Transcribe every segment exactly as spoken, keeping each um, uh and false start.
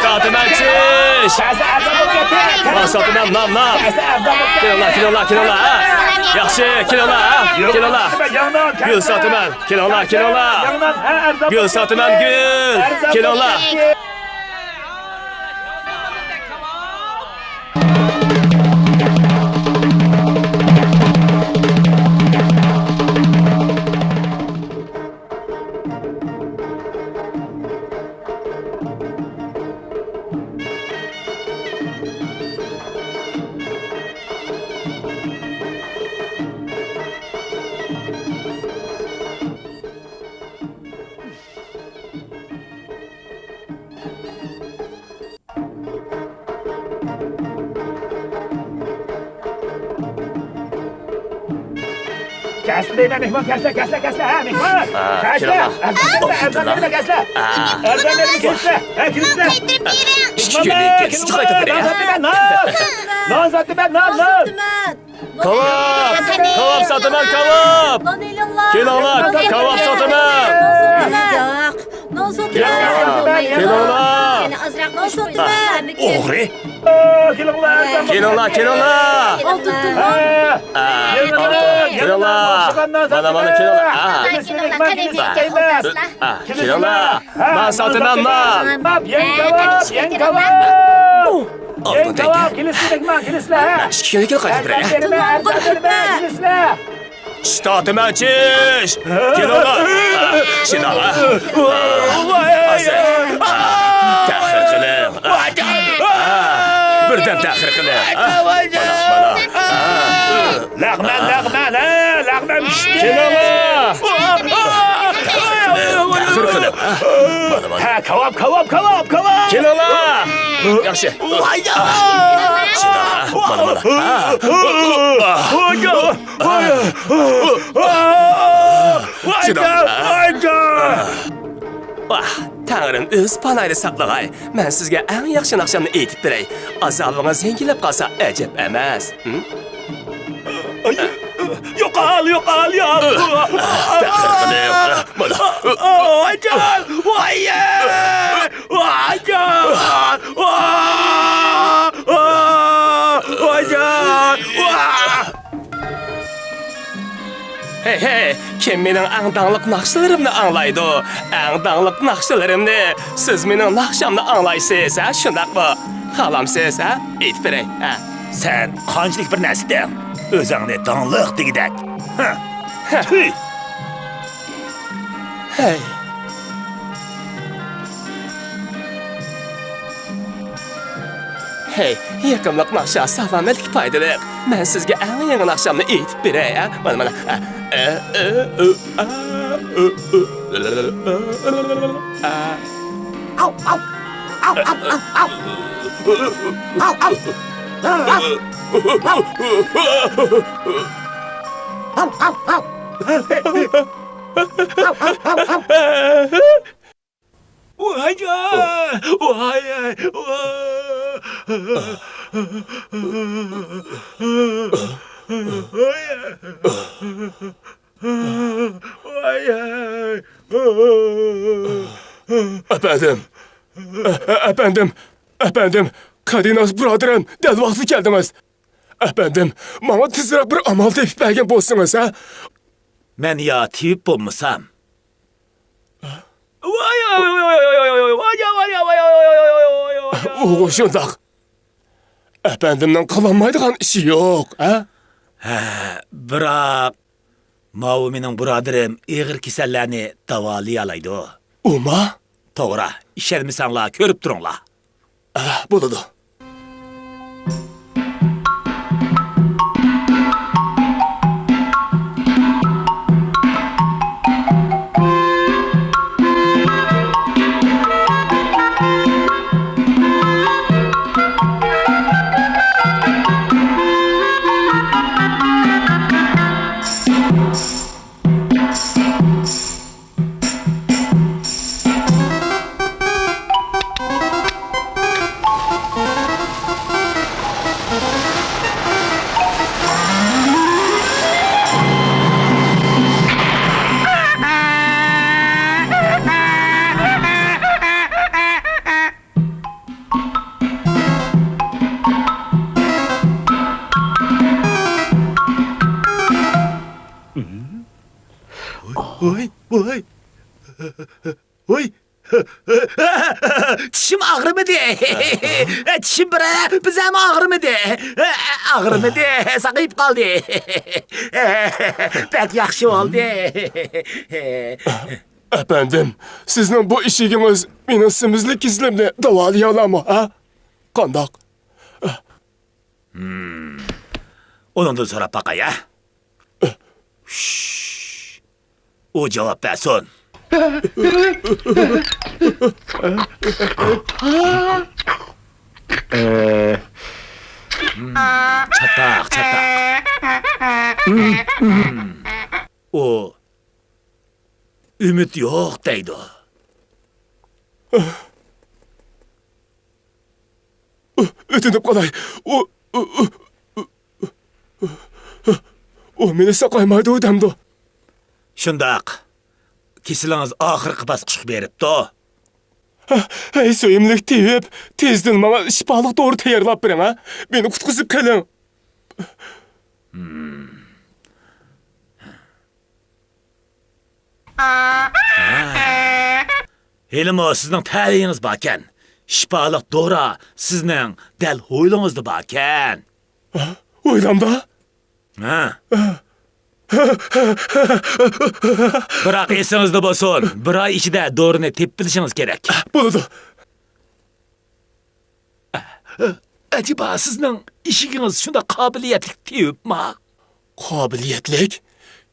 ساتىمەن چىش. مال ساتىمەن نان، نان. كېلىڭلار، كېلىڭلار، كېلىڭلار، ھە. ياخشى، كېلىڭلار، ھە. كېلىڭلار. گۈل ساتىمەن. كېلىڭلار، كېلىڭلار. گۈل ساتىمەن، گۈل. كېلىڭلار. كەلسە دەيمەن، مېھمان، كەلسە، كەلسە، كەلسە، ھە، مېھمان. ھە، كەلسە. كېلىڭلار. ئەرزان بېرىمە، ئەرزان بېرىمە، كەلسە. ھە. ئەرزان بېرىمە، كېلىسە. ھە، كېلىسە. ئىككى كۈندىن كېيىن سىزگە قايتىپ بېرەي. نان ساتىمەن، نان. نان ساتىمەن، نان، نان. كاۋاپ! كاۋاپ ساتىمەن، كاۋاپ! كېلىڭلار، كاۋاپ ساتىمەن! كېلىڭلار، كېلىڭلار! ئوغرى! كېلىڭلار، كېلىڭلار! كېلىڭلار! مانا، مانا، كېلىڭلار! كېلىڭلار! نان ساتىمەن، نان! يەڭ كاۋاپ، يەڭ كاۋاپ! ئالتۇن تەڭگە. كېلىسىلەر، مېھمان، كېلىسىلەر. مەن ئىككى كۈندىن كېيىن قايتىپ بېرەي. ئەرزان بېرىمە، ئەرزان بېرىمە، كېلىسىلەر. چىش تارتىمەن، چىش. كېلىڭلار. شۇنداق. تەخىر قىلىڭ. بىردەم تەخىر قىلىڭ. مانا، مانا. لەغمەن، لەغمەن، ھە، لەغمەن پىشتى. كېلىڭلار. تەخىر قىلىڭ، تەخىر قىلىڭ. مانا، مانا. ھە، كاۋاپ، كاۋاپ، كاۋاپ، كاۋاپ. كېلىڭلار. ياخشى. ۋايجان! شۇنداق، مانا، مانا. ۋايجان! ۋايجان! ۋاھ، تەڭرىم ئۆز پاناھىدا ساقلىغاي. مەن سىزگە ئەڭ ياخشى ناخشامنى ئېيتىپ بېرەي. ئازابىڭىز يەڭگىللەپ قالسا ئەجەب ئەمەس. ھىم؟ يوقال، يوقال، يا! تەخىر قىلىڭ. مانا. ۋايجان! ۋايجان! ۋايجان! ۋايجان! ھەي، ھەي، كىم مېنىڭ ئەڭ داڭلىق ناخشىلىرىمنى ئاڭلايدۇ؟ ئەڭ داڭلىق ناخشىلىرىمنى. سىز مېنىڭ ناخشامنى ئاڭلايسىز، ھە؟ شۇنداقمۇ؟ خالامسىز، ھە؟ ئېيتىپ بېرەي، ھە؟ سەن قانچىلىك بىر نەرسىدىڭ؟ ئۆزۈڭنى داڭلىق دېگۈدەك. ھە. ھە. تۈي. ھەي. ھەي، يېقىملىق ناخشا سالامەتلىككە پايدىلىق. مەن سىزگە ئەڭ يېڭى ناخشامنى ئېيتىپ بېرەي، ھە؟ مانا، مانا. ھە. ئە، ئە، ئۆ، ئا، ئۆ، ئۆ. ئا. ۋايجان! ۋاي! ۋاي! ۋاي! ئەپەندىم! ئە-، ئە-، ئەپەندىم! ئەپەندىم! كادىناس بۇرادىرىم، دەل ۋاقتىدا كەلدىڭىز! ئەپەندىم، ماڭا تېزرەك بىر ئامال تېپىپ بەرگەن بولسىڭىز، ھە؟ مەن يا تېۋىپ بولمىسام. ئۇ شۇنداق. ئەپەندىمنىڭ قىلالمايدىغان ئىشى يوق، ھە؟ ھە، بىراق، ماۋۇ مېنىڭ بۇرادىرىم ئېغىر كېسەللەرنى داۋالىيالايدۇ. ئۇما؟ توغرا، ئىشەنمىسەڭلار كۆرۈپ تۇرۇڭلار. ئە، بولىدۇ. ۋاي. ۋاي. چىشىم ئاغرىمىدى. چىشىم بىر بىزەم ئاغرىمىدى. ئاغرىمىدى، ساقىيىپ قالدى. بەك ياخشى بولدى. ئەپەندىم، سىزنىڭ بۇ ئىشىكىڭىز مېنىڭ سېمىزلىك كېسىلىمنى داۋالىيالامۇ، ھە؟ قانداق؟ ئۇنىڭدىن سوراپ باقاي، ھە؟ شش. ئۇ جاۋاب بەرسۇن. چاتاق، چاتاق. ئۇ ئۈمىد يوق دەيدۇ. ئۆتۈنۈپ قالاي. ئۇ، ئۇ، ئۇ، ئۇ، ئۇ مېنى ساقايمايدۇ دەمدۇ. شۇنداق. كېسىلىڭىز ئاخىرقى باسقۇچقا بېرىپتۇ. ھەي، سۆيۈملۈك تېۋىپ، تېزدىن ماڭا شىپالىق دورا تەييارلاپ بېرىڭ، ھە؟ مېنى قۇتقۇزۇپ قېلىڭ. ھېلىمۇ سىزنىڭ تەلىيىڭىز باركەن. شىپالىق دورا سىزنىڭ دەل ھويلىڭىزدا باركەن. ھويلامدا؟ ھە. بىراق ئېسىڭىزدە بولسۇن، بىر ئاي ئىچىدە دورىنى تېپىپ بېرىشىڭىز كېرەك. بولىدۇ. ئەجەبا سىزنىڭ ئىشىكىڭىز شۇنداق قابىلىيەتلىك تېۋىپما؟ قابىلىيەتلىك؟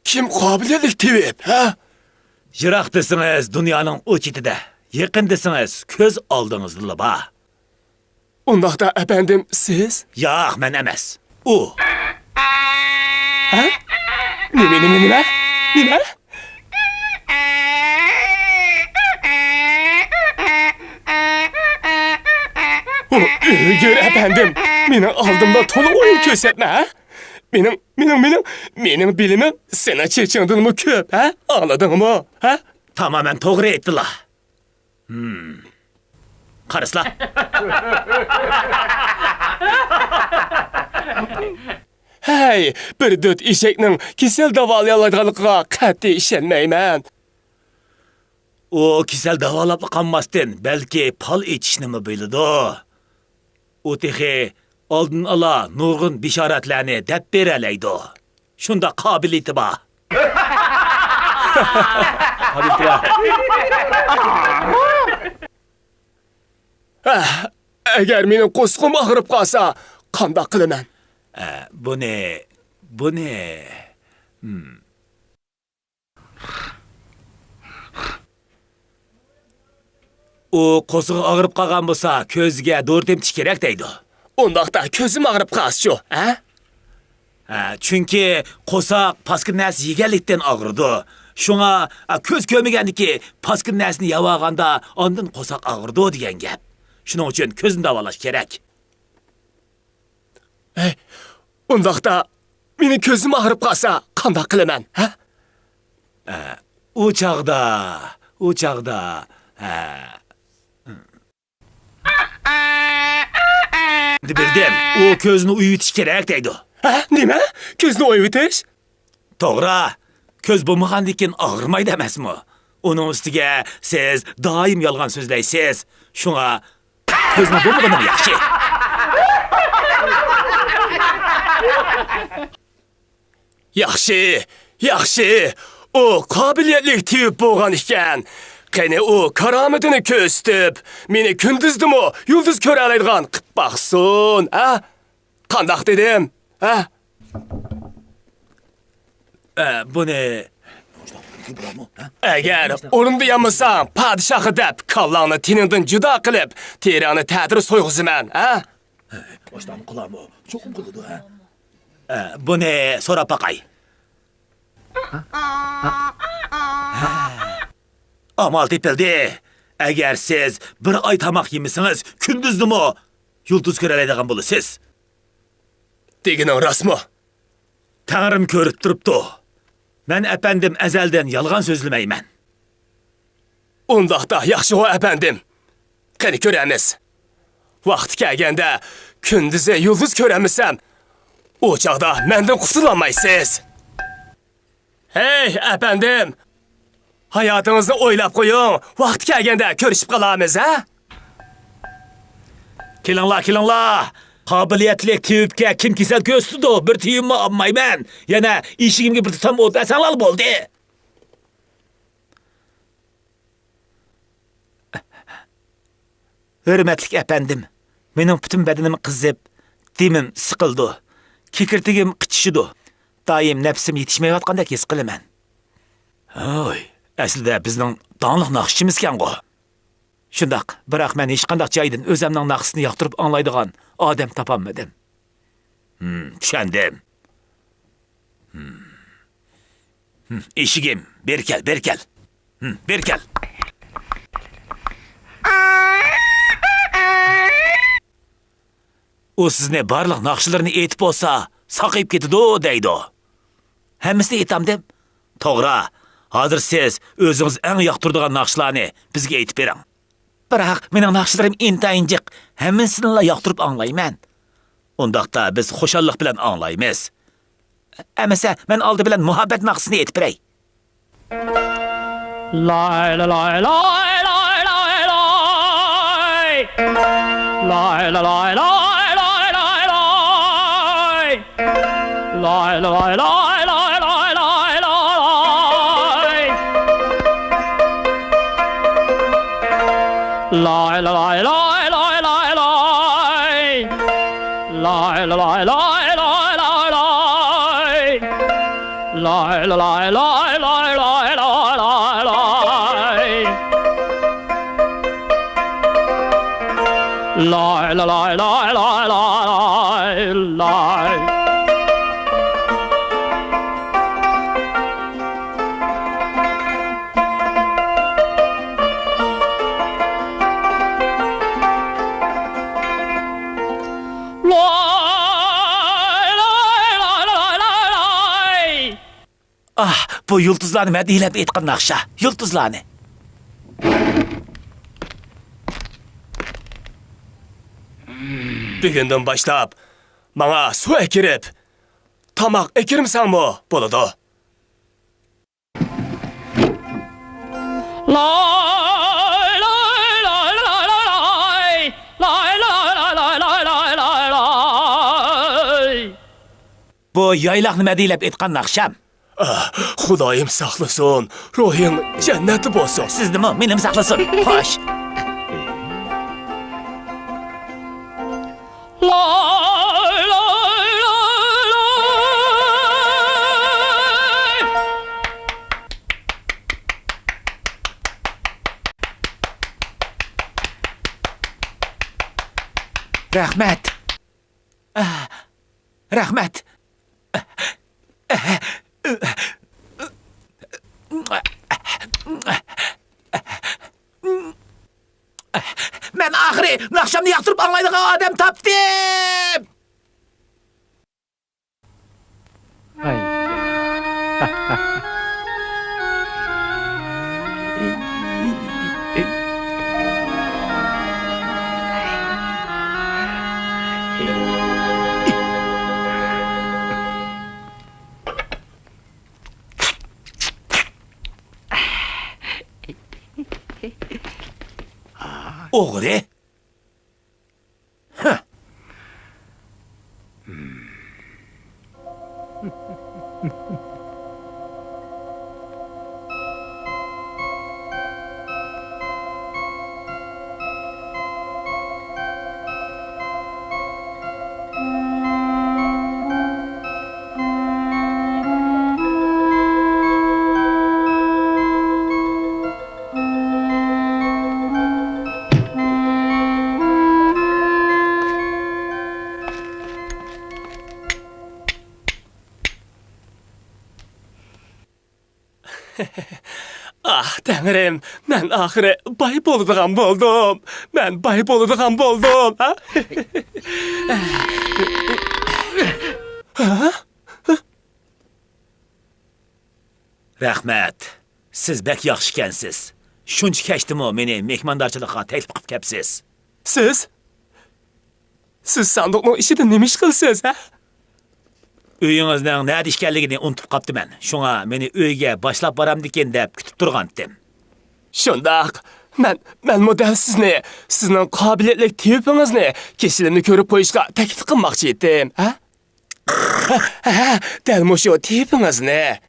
كىم قابىلىيەتلىك تېۋىپ، ھە؟ يىراق دېسىڭىز دۇنيانىڭ ئۇ چېتىدە، يېقىن دېسىڭىز كۆز ئالدىڭىزدىلا بار. ئۇنداقتا ئەپەندىم سىز؟ ياق، مەن ئەمەس. ئۇ. ھە؟ نېمە، نېمە، نېمە؟ نېمە؟ ئۇ ئۆلگۈر ئەپەندىم، مېنىڭ ئالدىمدا تولا ئويۇن كۆرسەتمە، ھە؟ مېنىڭ، مېنىڭ، مېنىڭ، مېنىڭ بىلىمىم سېنىڭ چېچىڭدىنمۇ كۆپ، ھە؟ ئاڭلىدىڭمۇ، ھە؟ تامامەن توغرا ئېيتتىلا. ھىم. قارىسىلا. ھەي، بىر دۆت ئېشەكنىڭ كېسەل داۋالىيالايدىغانلىقىغا قەتئىي ئىشەنمەيمەن. ئۇ كېسەل داۋالاپلا قالماستىن، بەلكى پال ئېچىشنىمۇ بىلىدۇ. ئۇ تېخى ئالدىن ئالا نۇرغۇن بېشارەتلەرنى دەپ بېرەلەيدۇ. شۇنداق قابىلىيىتى بار. قابىلىيىتى بار. ئەھ، ئەگەر مېنىڭ قورسىقىم ئاغرىپ قالسا، قانداق قىلىمەن؟ ئە، بۇنى، بۇنى، ھىم. ئۇ قورسىقى ئاغرىپ قالغان بولسا، كۆزىگە دورا تېمىتىش كېرەك دەيدۇ. ئۇنداقتا كۆزۈم ئاغرىپ قالسىچۇ، ھە؟ ھە، چۈنكى قورساق پاسكىنا نەرسە يېگەنلىكتىن ئاغرىدۇ. شۇڭا، ئا، كۆز كۆرمىگەندىكى پاسكىنا نەرسىنى يەۋالغاندا ئاندىن قورساق ئاغرىدۇ دېگەن گەپ. شۇنىڭ ئۈچۈن كۆزنى داۋالاش كېرەك. ھەي، ئۇنداقتا مېنىڭ كۆزۈم ئاغرىپ قالسا قانداق قىلىمەن، ھە؟ ئە، ئۇ چاغدا، ئۇ چاغدا، ھە. ئەمدى بىلدىم، ئۇ كۆزنى ئويۇۋېتىش كېرەك دەيدۇ. ھە؟ نېمە؟ كۆزنى ئويۇۋېتىش؟ توغرا، كۆز بولمىغاندىكىن ئاغرىمايدۇ ئەمەسمۇ؟ ئۇنىڭ ئۈستىگە سىز دائىم يالغان سۆزلەيسىز. شۇڭا كۆزنىڭ بولمىغىنىمۇ ياخشى. ياخشى، ياخشى. ئۇ قابىلىيەتلىك تېۋىپ بولغان ئىكەن. قېنى ئۇ كارامىتىنى كۆرسىتىپ، مېنى كۈندۈزدىمۇ يۇلتۇز كۆرەلەيدىغان قىپ باقسۇن، ھە؟ قانداق دېدىم، ھە؟ ئە، بۇنى ئەگەر ئورنىدا يانمىساڭ، پادىشاھقا دەپ كاللاڭنى تېنىڭدىن جۇدا قىلىپ، تېرەڭنى تەتۈر سويغۇزىمەن، ھە؟ ئاشتام قىلارمۇ؟ چوقۇم قىلىدۇ، ھە؟ ئە، بۇنى سوراپ باقاي. ئامال تېپىلدى. ئەگەر سىز بىر ئاي تاماق يېمىسىڭىز، كۈندۈزدىمۇ يۇلتۇز كۆرەلەيدىغان بولىسىز. دېگىنىڭ راستمۇ؟ تەڭرىم كۆرۈپ تۇرۇپتۇ. مەن ئەپەندىم ئەزەلدىن يالغان سۆزلىمەيمەن. ئۇنداقتا ياخشىغۇ ئەپەندىم. قېنى كۆرەرمىز. ۋاقتى كەلگەندە كۈندۈزى يۇلتۇز كۆرەلمىسەم، ئۇ چاغدا مەندىن قۇتۇلالمايسىز. ھەي، ئەپەندىم! ھاياتىڭىزنى ئويلاپ قويۇڭ، ۋاقتى كەلگەندە كۆرۈشۈپ قالارمىز، ھە؟ كېلىڭلار، كېلىڭلار! قابىلىيەتلىك تېۋىپكە كىم كېسەل كۆرسىتىدۇ، بىر تىيىنمۇ ئالمايمەن. يەنە ئېشىكىمگە بىر تۇتام ئوت بەرسەڭلار بولدى. ھۆرمەتلىك ئەپەندىم، مېنىڭ پۈتۈن بەدىنىم قىزىپ، دېمىم سىقىلىدۇ، كېكىرتىكىم قىچىشىدۇ، دائىم نەپىسىم يېتىشمەيۋاتقاندەك ھېس قىلىمەن. ھوي، ئەسلىدە بىزنىڭ داڭلىق ناخشىچىمىزكەنغۇ. شۇنداق، بىراق مەن ھېچقانداق جايدىن ئۆزەمنىڭ ناخشىسىنى ياقتۇرۇپ ئاڭلايدىغان ئادەم تاپالمىدىم. ھىم، چۈشەندىم. ھىم. ھىم، ئېشىكىم، بېرى كەل، بېرى كەل. ھىم، بېرى كەل. ئۇ سىزنى بارلىق ناخشىلىرىنى ئېيتىپ بولسا، ساقىيىپ كېتىدۇ دەيدۇ. ھەممىسىنى ئېيتامدىم؟ توغرا. ھازىر سىز ئۆزىڭىز ئەڭ ياقتۇرىدىغان ناخشىلارنى بىزگە ئېيتىپ بېرىڭ. بىراق مېنىڭ ناخشىلىرىم ئىنتايىن جىق، ھەممىسىنىلا ياقتۇرۇپ ئاڭلايمەن. ئۇنداقتا بىز خۇشاللىق بىلەن ئاڭلايمىز. ئەمىسە، مەن ئالدى بىلەن مۇھەببەت ناخشىسىنى ئېيتىپ بېرەي. لاي، لاي، لاي، لاي، لاي، لاي. لاي، لاي، لاي، لاي، لاي، لاي، لاي. لاي، لاي، لاي، لاي، لاي، لاي، لاي. لاي، لاي، لاي، لاي، لاي، لاي. لاي، لاي، لاي، لاي، لاي، لاي. لاي، لاي، لاي، لاي، لاي، لاي، لاي. لاي، لاي، لاي، لاي، لاي، لاي، لاي. لاي، لاي، لاي، لاي، لاي، لاي. ئاھ، بۇ يۇلتۇزلارنى مەدھىيەلەپ ئېيتقان ناخشا، يۇلتۇزلارنى. بۈگۈندىن باشلاپ ماڭا سۇ ئەكىرىپ، تاماق ئەكىرمىسەڭمۇ بولىدۇ. لاي، لاي، لاي، لاي، لاي، لاي. لاي، لاي، لاي، لاي، لاي، لاي، لاي. بۇ يايلاقنى مەدھىيەلەپ ئېيتقان ناخشام. ئاھ، خۇدايىم ساقلىسۇن، روھىڭ جەننەتتە بولسۇن. سىزنىمۇ، مېنىمۇ ساقلىسۇن. خوش. لاي، لاي، لاي، لاي. رەھمەت. ئاھ، رەھمەت. مەن ئاخىرى ناخشامنى ياقتۇرۇپ ئاڭلايدىغان ئادەم تاپتىم! ئوغرى! ئاھ، تەڭرىم، مەن ئاخىرى باي بولىدىغان بولدۇم. مەن باي بولىدىغان بولدۇم. ھە؟ ھە؟ رەھمەت. سىز بەك ياخشىكەنسىز. شۇنچە كەچتىمۇ مېنى مېھماندارچىلىققا تەكلىپ قىلىپ كەپسىز. سىز؟ سىز ساندۇقنىڭ ئىچىدە نېمە ئىش قىلىسىز، ھە؟ ئۆيىڭىزنىڭ نەدە ئىكەنلىكىنى ئۇنتۇپ قاپتىمەن. شۇڭا مېنى ئۆيگە باشلاپ بارامدىكىن دەپ كۈتۈپ تۇرغانتىم. شۇنداق. مەن، مەنمۇ دەل سىزنى، سىزنىڭ قابىلىيەتلىك تېۋىپىڭىزنى، كېسىلىمنى كۆرۈپ قويۇشقا تەكلىپ قىلماقچى ئىدىم. ھە؟ ھە، دەل مۇشۇ تېۋىپىڭىزنى.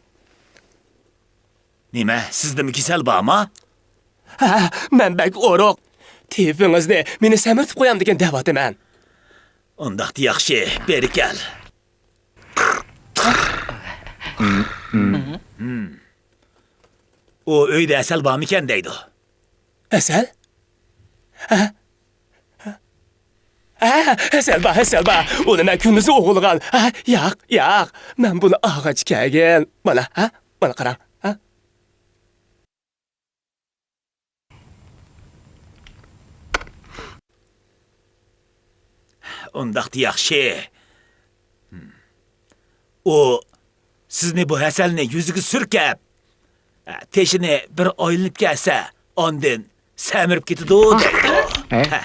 نېمە، سىزدىمۇ كېسەل بارما؟ ھە، مەن بەك ئورۇق. تېۋىپىڭىزنى مېنى سەمرىتىپ قويامدىكىن دەۋاتىمەن. ئۇنداقتا ياخشى، بېرى كەل. ئۇ ئۆيدە ھەسەل بارمىكەن دەيدۇ. ھەسەل؟ ھە؟ ھە، ھەسەل بار، ھەسەل بار. ئۇنى مەن كۈندۈزى ئوغرىلىغان. ھە، ياق، ياق. مەن بۇنى ئالغاچ كەلگىن. مانا، ھە؟ مانا قاراڭ. ھە؟ ئۇنداقتا ياخشى. ئۇ سىزنى بۇ ھەسەلنى يۈزىگە سۈركەپ، تېشىنى بىر ئايلىنىپ كەلسە، ئاندىن سەمرىپ كېتىدۇ دەيدۇ. ھە.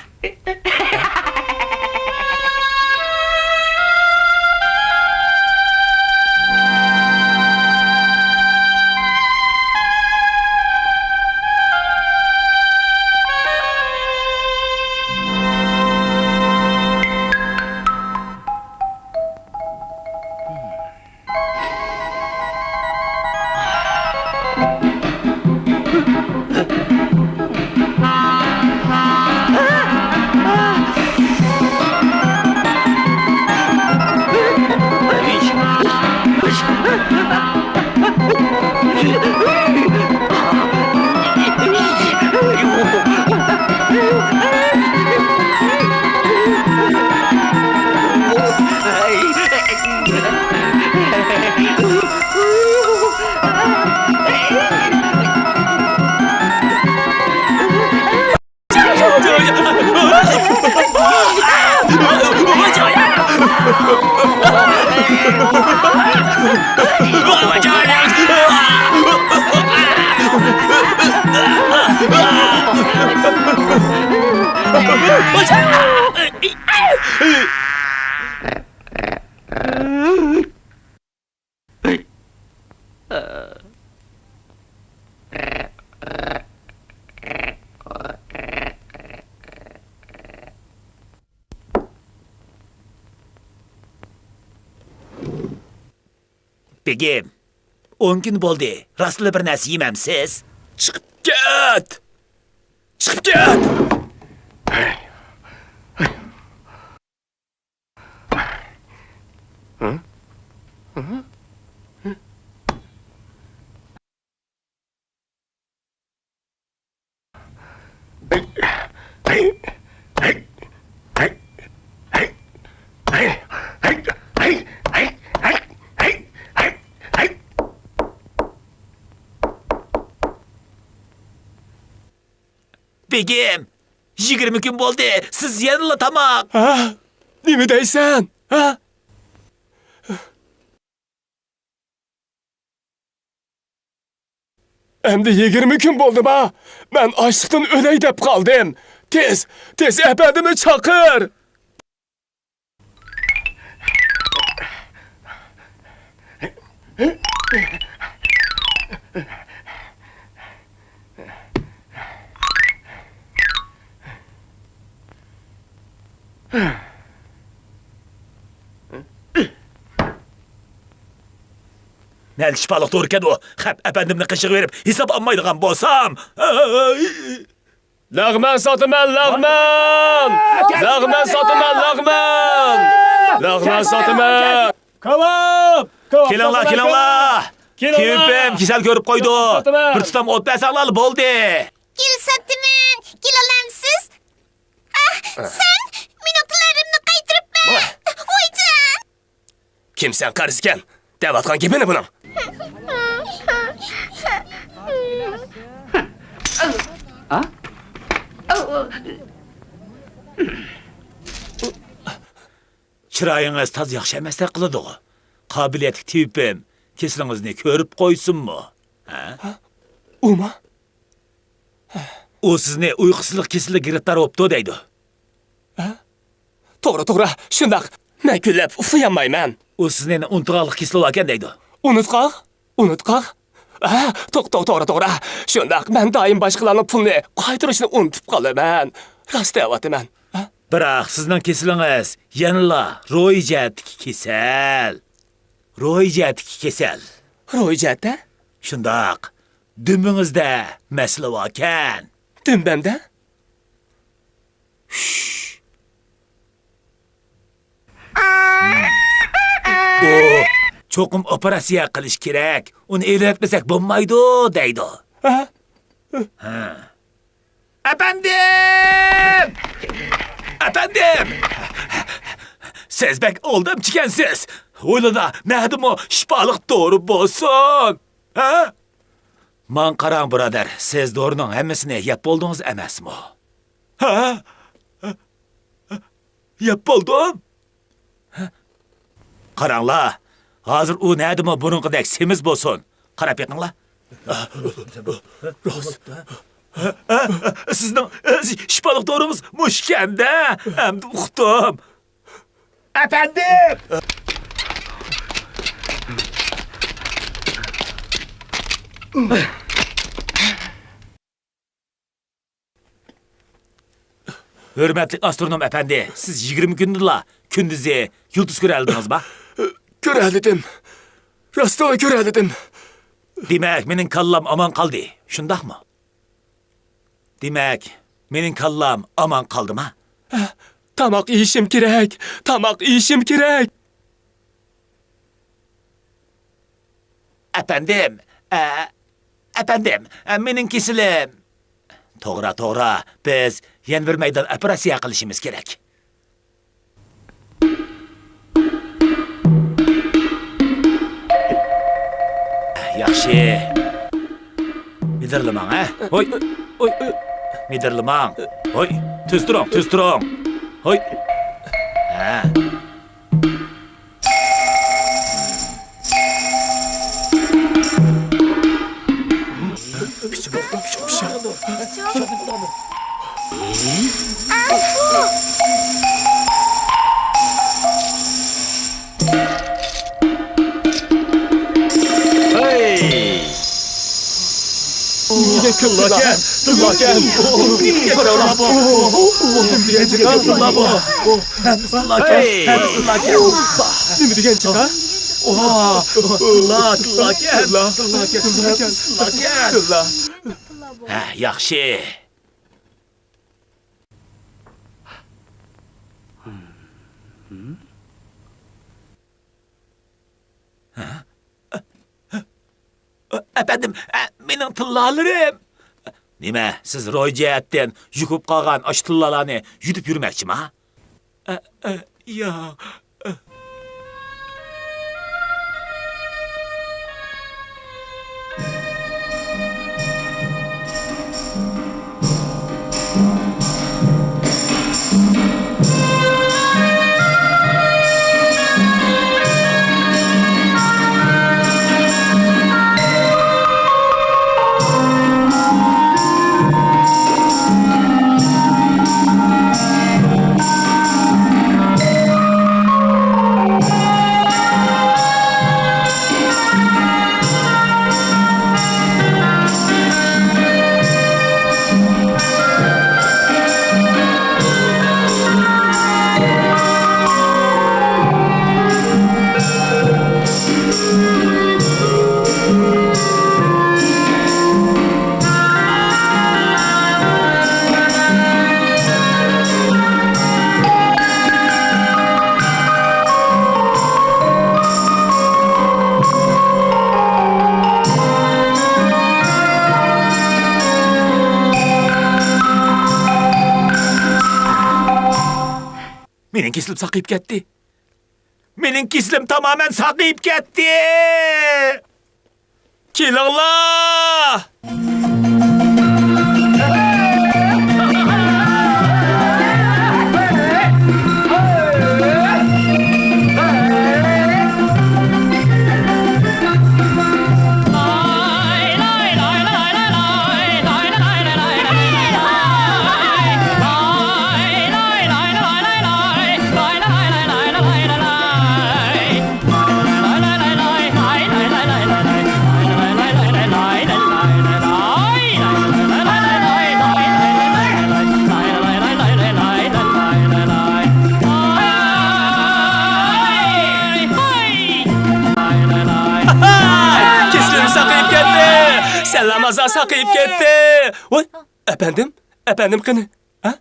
بېگىم، ئون كۈن بولدى، راستلا بىر نەرسە يېمەمسىز؟ چىقىپ كەت! چىقىپ كەت! بېگىم، يىگىرمە كۈن بولدى، سىز يەنىلا تاماق. ھە؟ نېمە دەيسەن؟ ھە؟ ئەمدى يىگىرمە كۈن بولدىما؟ مەن ئاچلىقتىن ئۆلەي دەپ قالدىم. تېز، تېز ئەپەندىمنى چاقىر! نەدىكى شىپالىق دورىكەن ئۇ؟ خەپ ئەپەندىمنى قېشىغا بېرىپ ھېساب ئالمايدىغان بولسام. لەغمەن ساتىمەن، لەغمەن! لەغمەن ساتىمەن، لەغمەن! لەغمەن ساتىمەن! كاۋاپ! كاۋاپ كېلىڭلار، ساتىمەن، كېلىڭلار! كاۋاپ! كېلىڭلار! تېۋىپىم كېسەل كۆرۈپ قويدى. ساتىمەن! بىر تۇتام ئوت بەرسەڭلار بولدى. گۈل ساتىمەن، گۈل ئالامسىز؟ ئاھ، سەن مېنىڭ پۇللىرىمنى قايتۇرۇپ بەر. ۋايجان! كىمسەن قارىسىكەن؟ دەۋاتقان گېپى نېمە بۇنىڭ؟ چىرايىڭىز تازا ياخشى ئەمەستەك قىلىدىغۇ. قابىلىيەتلىك تېۋىپىم كېسىلىڭىزنى كۆرۈپ قويسۇنمۇ؟ ھە؟ ئۇما؟ ئۇ سىزنى ئۇيقۇسىزلىق كېسىلىگە گىرىپتار بوپتۇ دەيدۇ. ھە؟ توغرا، توغرا، شۇنداق. مەن كۈنلەپ ئۇخلىيالمايمەن. ئۇ سىزنى ئۇنتۇغانلىق كېسىلى باركەن دەيدۇ. ئۇنتقاق؟ ئۇنتقاق؟ ھە، توغ-، توغ-، توغرا، توغرا. شۇنداق، مەن دائىم باشقىلارنىڭ پۇلىنى قايتۇرۇشنى ئۇنتۇپ قالىمەن. راست دەۋاتىمەن. ھە؟ بىراق سىزنىڭ كېسىلىڭىز يەنىلا روھىي جەھەتتىكى كېسەل. روھىي جەھەتتىكى كېسەل. روھىي جەھەتتە؟ شۇنداق. دۈمبىڭىزدە مەسىلە باركەن. دۈمبەمدە؟ ئۇ، چوقۇم ئوپېراتسىيە قىلىش كېرەك، ئۇنى ئېلىۋەتمىسەك بولمايدۇ دەيدۇ. ھە؟ ھە. ئەپەندىم! ئەپەندىم! سىز بەك ئالدامچىكەنسىز. ھويلىدا نەدىمۇ شىپالىق دورا بولسۇن؟ ھە؟ ماڭا قاراڭ، بۇرادەر، سىز دورىنىڭ ھەممىسىنى يەپ بولدىڭىز ئەمەسمۇ؟ ھە؟ يەپ بولدۇم. قاراڭلار، ھازىر ئۇ نەدىمۇ بۇرۇنقىدەك سېمىز بولسۇن. قاراپ بېقىڭلار. سىزنىڭ شىپالىق دورىڭىز مۇشۇكەن-دە. ئەمدى ئۇقتۇم. ئەپەندىم! ھۆرمەتلىك ئاسترونوم ئەپەندى، سىز يىگىرمە كۈندىلا كۈندۈزى يۇلتۇز كۆرەلىدىڭىزما؟ كۆرەلىدىم. راستىنلا كۆرەلىدىم. دېمەك، مېنىڭ كاللام ئامان قالدى، شۇنداقمۇ؟ دېمەك، مېنىڭ كاللام ئامان قالدىما؟ تاماق يېيىشىم كېرەك، تاماق يېيىشىم كېرەك. ئەپەندىم، ئە، ئەپەندىم، ئە، مېنىڭ كېسىلىم. توغرا، توغرا، بىز يەنە بىر مەيدان ئوپېراتسىيە قىلىشىمىز كېرەك. ياخشى. مىدىرلىماڭ، ھە؟ ھوي، ھوي. مىدىرلىماڭ. ھوي، تۈز تۇرۇڭ، تۈز تۇرۇڭ. ھوي. ھە. ھەي! تىللاكەن، تىللاكەن. قاراڭلار بۇ. نېمە دېگەن چاقا تىللا بۇ؟ ھەي! نېمە دېگەن چاقا؟ تىللا، تىللاكەن. تىللاكەن، تىللاكەن. ھە، ياخشى. ئەپەندىم، ئە، مېنىڭ تىللالىرىم! نېمە، سىز روھىي جەھەتتىن يۇقۇپ قالغان ئاشۇ تىللالارنى يۇتۇپ يۈرمەكچىما؟ ئە، ئە، ياق. مېنىڭ كېسىلىم ساقىيىپ كەتتى. مېنىڭ كېسىلىم تامامەن ساقىيىپ كەتتى. كېلىڭلار! ئەللامازا ساقىيىپ كەتتى. ۋاي، ئەپەندىم، ئەپەندىم قېنى؟ ھە؟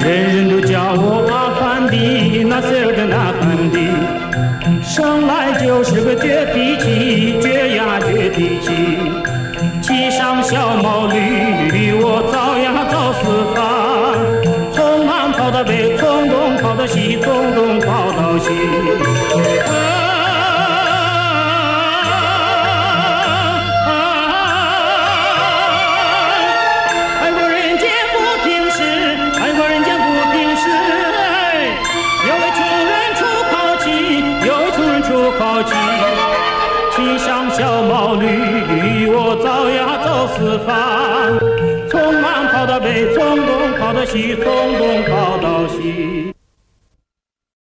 人人都叫我阿凡提，那是个那凡提。生来就是个倔脾气，倔呀倔脾气。七上小毛驴，我招呀招四方。从南跑到北，从东跑到西，从东跑到西。啊，啊，啊，啊。 爱国人间不平时，爱国人间不平时，哎，有位穷人出口气，有位穷人出口气。骑上小毛驴，我走呀走四方，从南跑到北，从东跑到西，从东跑到西。